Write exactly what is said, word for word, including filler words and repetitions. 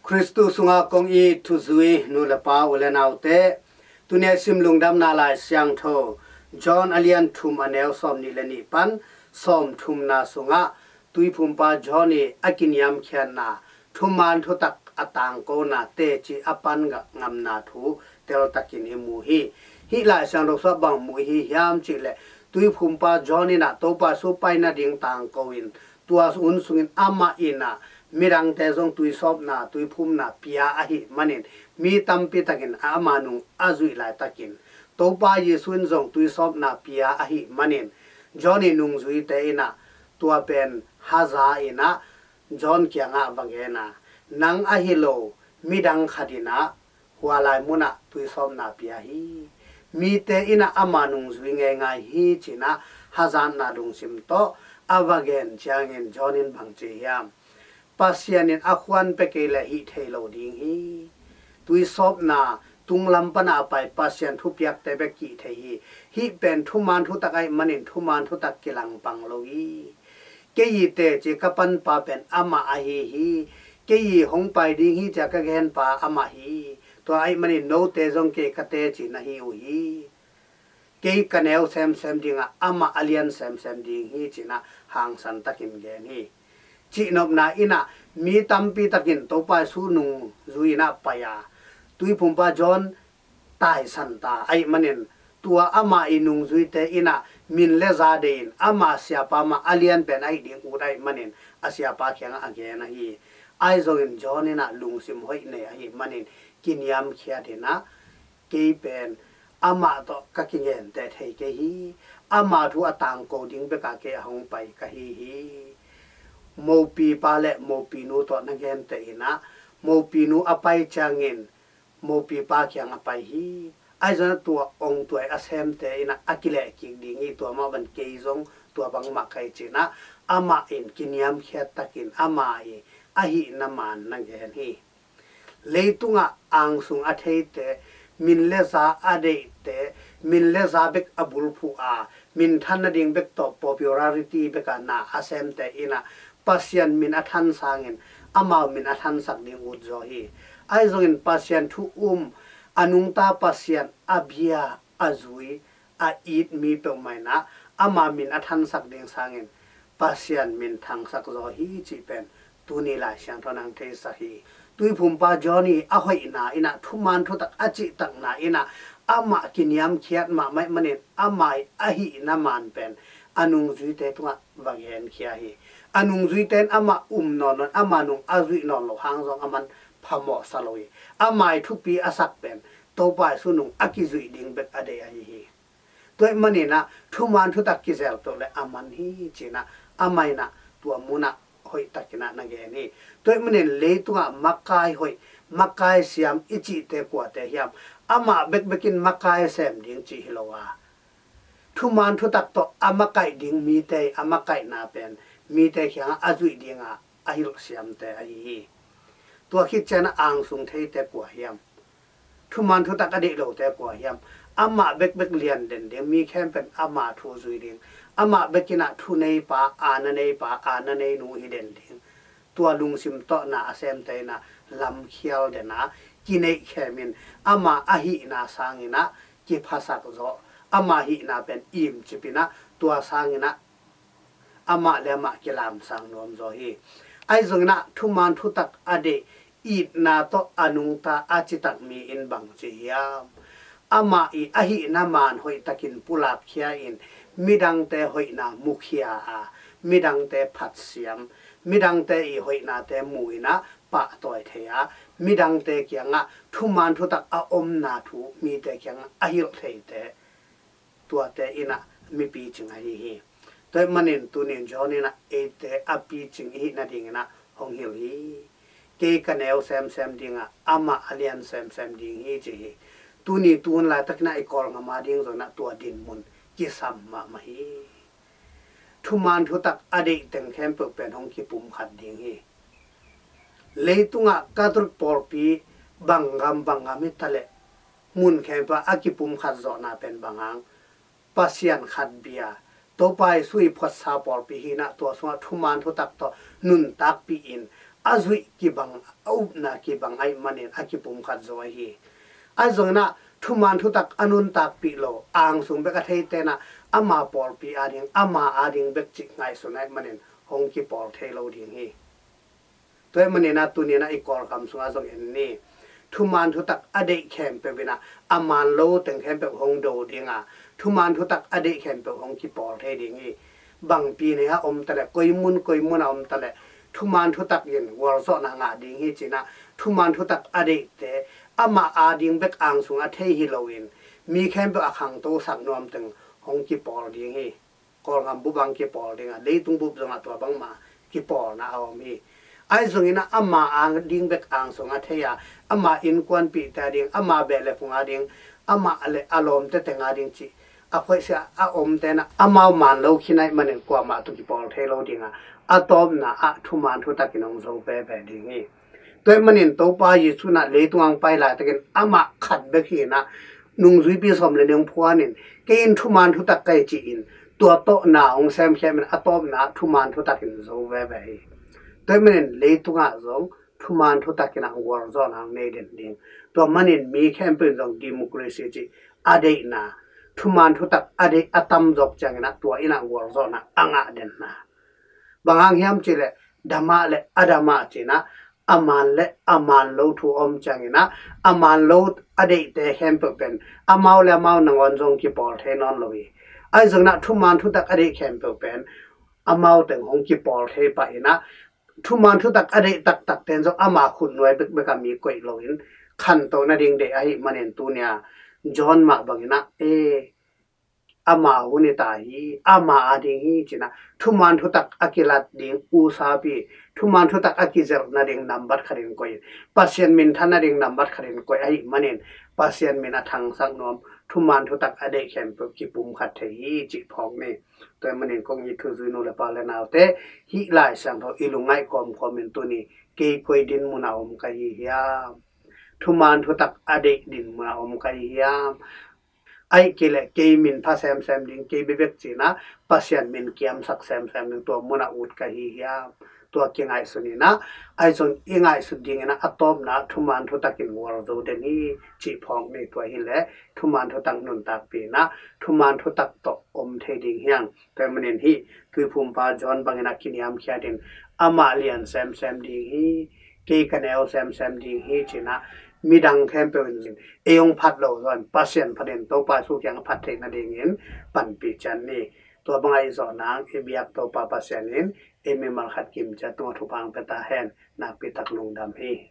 Khristu sungah kong it thuzui nu le pa u le naute, tuni a sim lungdamna Lai Siangtho John a lian thum a neu sawm nih le nih pan sawm thumna sungah Tuiphumpa John i a kiniamkhiatna, thuman thutak a tangkona teci a pan ngamna thu teltakin i mu hi. Hih Lai Siangtho sungah bang mu i hi hiam cihleh, Tuiphumpa John in ah Topa Jesu pai nading tangko in, tua hun sungin amah in ah midangte zong tuisawpna, tuiphumna pia ahih manin, mi tampi takin ama nung a zuih laitakin, Topa Jesu in zong tuisawpna pia ahih manin, John i nungzuite in ah tua pen haza in ah John kiangah va gen a, nang ahi lo midang khat in ah hua lai munah tuisawpna pia hi. Mite in ah ama nungzui ngeingai hi, ci-in ah hazatna lungsim tawh a va gen ciangin John in bang ci hiam? Pasian in a khuan pia kei leh hih thei lo ding hi. Tuisawpna tunglam pan a pai Pasian thupiakte bek hih thei hi. Hih pen thuman thutak ahih manin thuman thutak kilangpang lo hi. Kei i teci ka panpa pen amah ahi hi. Kei i hong pai ding hi cia ka genpa amah hi. Tua ahih manin note zong kei ka teci na hi uh hi. Kei ka neu semsem dingah amah a lian semsem ding hi, ci-in ah hangsan takin gen hi. Cihnopna in ah mi tampi takin Topa Jesu nungzui in ah pai a, Tuiphumpa John taisan ta ahih manin, tua ama i nungzuite in ah min le za deihin ama siapa mah a lian pen ahih ding ut ahih manin a siapa kiangah a gen ahi. Ahi zongin John in ah lungsim hoih nei ahih manin kiniamkhiat in ah, kei pen amah tawh ka kingenteh thei kei hi. Ama thu a tangko ding bekah kei a hong pai ka hi hi. Mopipa le mopinu tawh na genteh in ah, mopinu a pai ciangin mopipa kiang a pai hi. Ahi zongin tua ong tuai a semte in ah a kilehkik ding hi. Tua mah bang kei zong tua bangmah ka hi, ci-in ah amah in kiniamkhiat takin ama i ahihna maan na gen hi. Leitungah angsung a theite, min le za a deihte, min le za bek a bulphuh a, minthan nading bek tawh popularity bek a na a semte in ah Pasian min a than sangin amau min a thansak ding ut zaw hi. Ahi zongin Pasian thu um, a nungta Pasian a bia a zui a it mi peuhmah in ah ama min a thansak ding sangin Pasian min thangsak zaw hi cih pen tuni Lai Siangtho in hong theisak hi. Tuiphumpa John i a hoihna in ah, thuman thutak a cihtakna in ah amah kiniamkhiat mahmah ahih manin ama i ahihna maan pen a nungzuite tungah va genkhia hi. A nungzuite in amah um nawn lo, ama nung a zuih nawn lo hang zong aman phamawhsa lo hi. Ama i thupi a sak pen Topa Jesu nung a kizuih ding bek a deih ahi hi. Tua ahih manin ah thuman thutak kizel peuh le a man hi, ci-in ah amah in ah tua munah hoihtakin ah na gen hi. Tua ahih manin leitungah makai hoih, makai siam i cihte kuate hiam? Amah bekbek in makai sem ding cih hi lo a, thuman thutak tawh a makaih ding mite i a makaihna pen mite kiangah a zuih dingah a hilh siamte ahi hi. Tua khit ciangin ah angsung theite kua hiam? Thuman thutak a deih lote kua hiam? Amah bekbek lian den ding, mi khempeuh in ama thu zui ding, amah bek in ah thuneipa, aana neipa, aana neinu hi den ding, tua lungsim tawh na a semte in ah lamkhial den a, kineihkhem in ama ahihna sangin ah kiphasak zaw, ama hihna pen imcip in ah tua sangin ah amah le amah kilamsang nuam zaw hi. Ahi zongin ah thuman thutak a deih, itna tawh a nungta a citak mi in bang ci hiam? Amah i ahihna maan hoihtakin pulakkhia in midangte hoihna mukhia a, midangte phatsiam, midangte i hoihnate mu in ah pahtawi thei a, midangte kiangah thuman thutak a omna thu mite kiangah a hilh theite, tuate in ah mi picing ahi hi. Tua ahih manin tuni in John in ah eite a picing i hih nadingin ah hong hilh hi. Kei ka neu semsem dingah amah a lian semsem ding hi, ci hi. Tuni tu hun laitakin ah i Kawlgam a ding zongin ah tua dinmun kisam mahmah hi. Thuman thutak a deih teng khempeuh pen hong kipumkhat ding hi. Leitungah Catholic pawlpi bang gam bang gam hi taleh, mun khempeuh a kipumkhat zawhna pen bang hang? Pasian khat bia, Topa Jesu i phuatsa pawlpi hi in ah, tua sungah thuman thutak tawh nuntakpih in a zuih kibang, a upna kibang ahih manin a kipumkhat zo ahi. Ahi zongin ah thuman thutak a nuntakpih lo, angsung bek a theite in ah ama pawlpi ading, ama ading bek cih ngaihsun ahih manin hong kipawl thei lo ding hi. Tua ahih manin ah tuni in ah i Kawlgam sungah zong en ni. Thuman thutak a deih khempeuh in ah a man lo teng khempeuh hong do ding a, thuman thutak a deih khempeuh hong kipawl thei ding hi. Bangpi nei a om ta leh, koi mun koi mun a om ta leh, thuman thutak in gualzawhna ngah ding hi ci-in ah, thuman thutak a deihte amah ading bek angsung a thei hi loin mi khempeuh a khangtosak nuam teng hong kipawl ding hi. Kawlgam bup ah kipawl ding a, leitung bup zongah tua bangmah kipawlna a om hi. Ahi zongin ah ama ading bek angsung a thei a, ama innkuanpihte ading, ama beh le phung ading, amah le a lawmte teng ading cih a khoihsia a omte in ah amau man lo khin ahih manin kuamah tawh kipawl thei lo ding a, a tawpna ah thuman thutak in hong zo veve ding hi. Tua ahih manin Topa Jesu in ah leitung ah hong pai laitakin amah khat bek hi-in ah, nungzuipi sawm le nih hong phuan in, kei in thuman thutak ka hi ci-in, tua tawh na hong semkhiat in, a tawpna ah thuman thutak in zo veve hi. Tua ahih manin leitungah zong thuman thutak in ah gualzawhna hong nei den ding. Tua manin mi khempeuh in zong democracy cih a deihna, thuman thutak a deih a tam zawk ciangin ah tua in ah gualzawhna a ngah denna. Bang hang hiam cih leh, damah le a damah ci-in ah, a man le a man lo thu om ciangin ah, a man lo a deihte khempeuh pen amau le amau nangawn zong kipawl thei nawn lo hi. Ahi zongin ah thuman thutak a deih khempeuh pen amau teng hong kipawl thei pah in ah, thuman thutak a deih taktakte in zong ama khutnuai bekbek ah mi koih loin khantoh nading deih ahih manin tuni-a John mah bangin ah, e, ama hun hi ta hi, ama ading hi ci-in ah, thuman thutak a kilat ding usapi, thuman thutak a kizelh nading nambat khatin koih, Pasian minthan nading nambat khatin koih ahih manin Pasian min a thangsak nuam thuman thutak a deih khempeuh kipumkhat thei hi cih phawk ni. Tua ahih manin kong it thuzui nu le pa le naute, hih Lai Siangtho i lungngaih kawmkawm in tuni, kei koi dinmun ah om ka hi hiam? Thuman thutak a deih dinmun ah om ka hi hiam? Ahih kei leh kei min pha semsem ding, kei bebek ci-in ah Pasian min kiamsak semsem ding tua mun ah ut ka hi hiam? Tua kingaihsun in ah, ahi zong i ngaihsut dingin ah a tawpna ah thuman thutak in gualzo den hi cih phawk ni. Tua hileh thuman thutak nuntakpih in ah thuman thutak tawh om thei ding hi hang. Tua ahih manin hih tuiphumpa John bangin ah kiniamkhiat in, amah lian semsem ding hi, kei ka neu semsem ding hi ci-in ah midang khempeuh in ei hong phat lo zongin Pasian phat in Topa Jesu kiang a phat theih nadingin panpih ciat ni. Tua bangah i zawh nang i biak Topa Pasian in ei mimal khat kim ciat tungah thupha hong pia ta hen. Nakpi tak lungdam hi.